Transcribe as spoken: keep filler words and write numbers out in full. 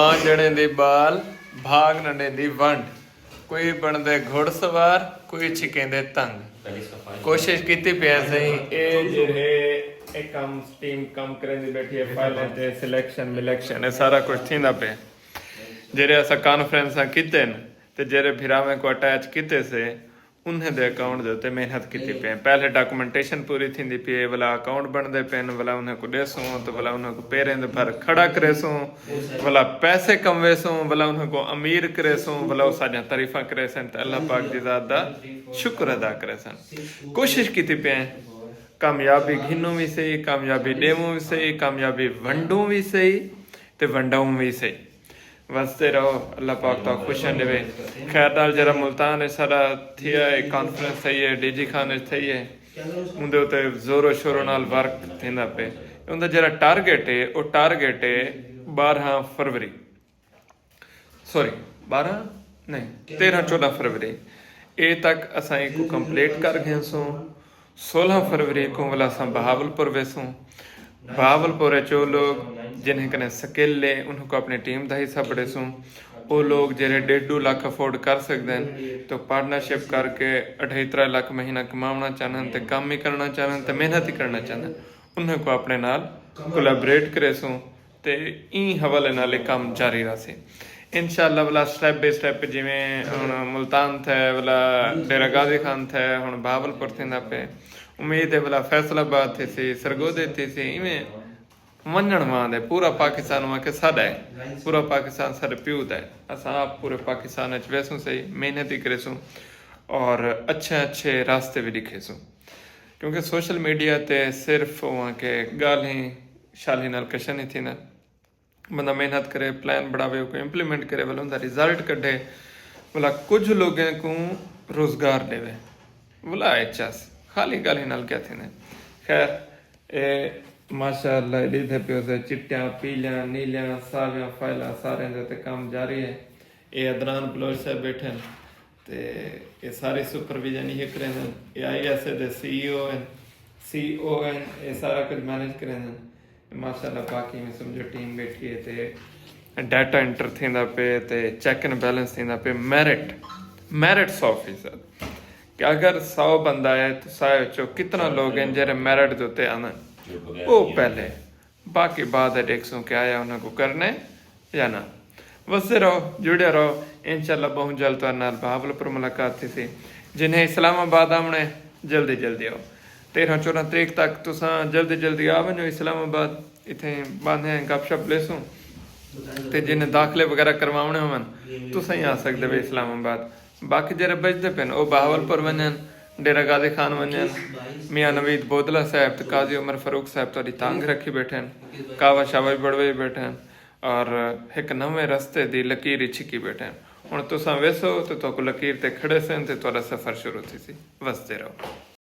ماں جݨیندی ٻال، بھاڳ نہ ݙیندی ونڈ۔ کوئی بݨدے گھڑ سوار، کوئی چھکیندے تنگ۔ کوشش کیتی پئے سئیں۔ اے جیڑھے اے کم، ٹیم کم کریندی ٻیٹھی ہے، فائلیں تے سلیکشن ملیکشن، اے سارا کجھ تھیندا پئے۔ جیڑھے اساں کانفرنساں کیتن تے جیڑھے بھراویں کوں اٹیچ کیتے سے، انہیں دے اکاؤنٹ دے اتے محنت کیتی پئے۔ پہلے ڈاکومنٹیشن پوری تھیندی پئی ہے، ولا اکاؤنٹ بݨدے پئن، ولا انہیں کوں ݙیسوں تے ولا انہیں کوں پیریں دے بھر کھڑا کریسوں، ولا پیسے کمویسوں، ولا انہیں کوں امیر کریسوں، ولا او ساݙیاں تعریفاں کریسن تے اللہ پاک دی ذات دا شکر ادا کریسن۔ کوشش کیتی پئے ہیں، کامیابی گھنوں وی صحیح، کامیابی ݙیووں وی صحیح، کامیابی ونڈوں وی صحیح تے ونڈاؤں وی صحیح۔ وسدے رہو، اللہ پاک تہاکوں خوشیاں ݙیوے۔ خیر نال جیڑھا ملتان اچ ساݙا تھیا ہے، کانفرنس تھئی ہے، ڈی جی خان اچ تھئی ہے، اوندے اتے زور و شور نال ورک تھیندا پئے۔ اوندا جیڑھا ٹارگٹ ہے، او ٹارگٹ ہے ٻارہاں فروری، سوری، ٻارہاں نہیں، تیرہاں چوݙاں فروری اے تک اساں ایکوں کمپلیٹ کر گھنسوں۔ سولہ فروری کوں ولا اساں بہاولپور ویسوں۔ بہاولپور اچ او لوگ جنہیں کنے سکل ہے، انہاں کوں اپݨی ٹیم دا حصہ بݨیسوں۔ او لوگ جیڑھے ݙیڈھ ݙو لکھ افورڈ کر سڳدن، تو پارٹنرشپ کر کے اڑھائی ترائے لکھ مہینہ کماوݨا چاہندن تے کم ہی کرݨا چاہندن تے محنت ہی کرݨا چاہندن، انہاں کوں اپݨے نال کولیبریٹ کریسوں۔ تے ایں حوالے نال اے کم جاری رہسی۔ انشاءاللہ ولا سٹیپ بائی سٹیپ، جیویں ہݨ ملتان تھئے، ولا ڈیرہ غازی خان تھئے، ہݨ بہاولپور تھیندا پئے۔ امید ہے ولا فیصل آباد تھیسی، سرگودھے تھیسی، ایویں ونڄݨ واہندے۔ پورا پاکستان اوں آکھے ساݙا ہے، پورا پاکستان ساݙے پیو دا ہے۔ اساں آپ پورے پاکستان اچ ویسوں صحیح، محنت ہی کریسوں اور اچھے اچھے راستے وی ݙکھیسوں۔ کیونکہ سوشل میڈیا تے صرف اوں آکھے ڳالھیں شالھیں نال کشن نہیں تھیندا۔ بندہ محنت کرے، پلان بݨاوے، اوکوں امپلیمنٹ کرے، ولا اوندا رزلٹ کڈھے، ولا کجھ لوگیں کوں روزگار ݙیوے، ولا اے چس، خالی ڳالھیں نال کیا تھیندے؟ خیر، اے ماشاءاللہ ݙیدھے پیو سے، چٹیاں، پیلیاں، نیلیاں، ساویاں فائلاں، ساریں دے تے کم جاری ہے۔ اے عدنان بلوچ صاحب ٻیٹھن، تے اے ساری سپرویژن ایہے کریندن۔ اے آئی ایس اے دے سی ای او ہن، سی او ہن، اے سارا کجھ مینج کریندن۔ ماشاءاللہ باقی میں سمجھو ٹیم ٻیٹھی ہے تے ڈیٹا انٹر تھیندا پئے تے چیک اینڈ بیلنس تھیندا پئے۔ میرٹ، میرٹ سو فیصد کہ اگر سو بندہ ہے تو سو وچوں کتنا لوگ ہیں جیڑھے میرٹ دے اتے آندن، او پہلے، باقی بعد ہے ݙیکھسوں کہ آیا انہاں کوں کرنے یا نہ۔ وسدے رہو، جڑیا رہو، انشاءاللہ ٻہوں جلد تہاݙے نال بہاولپور ملاقات تھیسی۔ جنہیں اسلام آباد آوݨے، جلدی جلدی آؤ۔ تیرہاں چوݙاں تریخ تک تساں جلدی جلدی آ ونڄو اسلام آباد، اتھیں ٻاہندے ہیں، گپ شپ لیسوں۔ تے جنہیں داخلے وغیرہ کرواوݨے ہوون، تساں ہی آ سڳدے وے اسلام آباد۔ باقی جیڑھے بچدے پن، او بہاولپور ونڄن، ڈیرہ غازی خان ونڄن، میاں نوید بودلہ صاحب تے قاضی عمر فاروق صاحب تہاݙی تانگھ رکھی ٻیٹھن، کاوا شاوا وی بڑوئی ٻیٹھن، اور ہک نویں رستے دی لکیر ہی چھکی ٻیٹھن۔ ہݨ تساں ویسو تے تہاکوں لکیر تے کھڑیسن تے تہاݙا سفر شروع تھیسی۔ وسدے رہو۔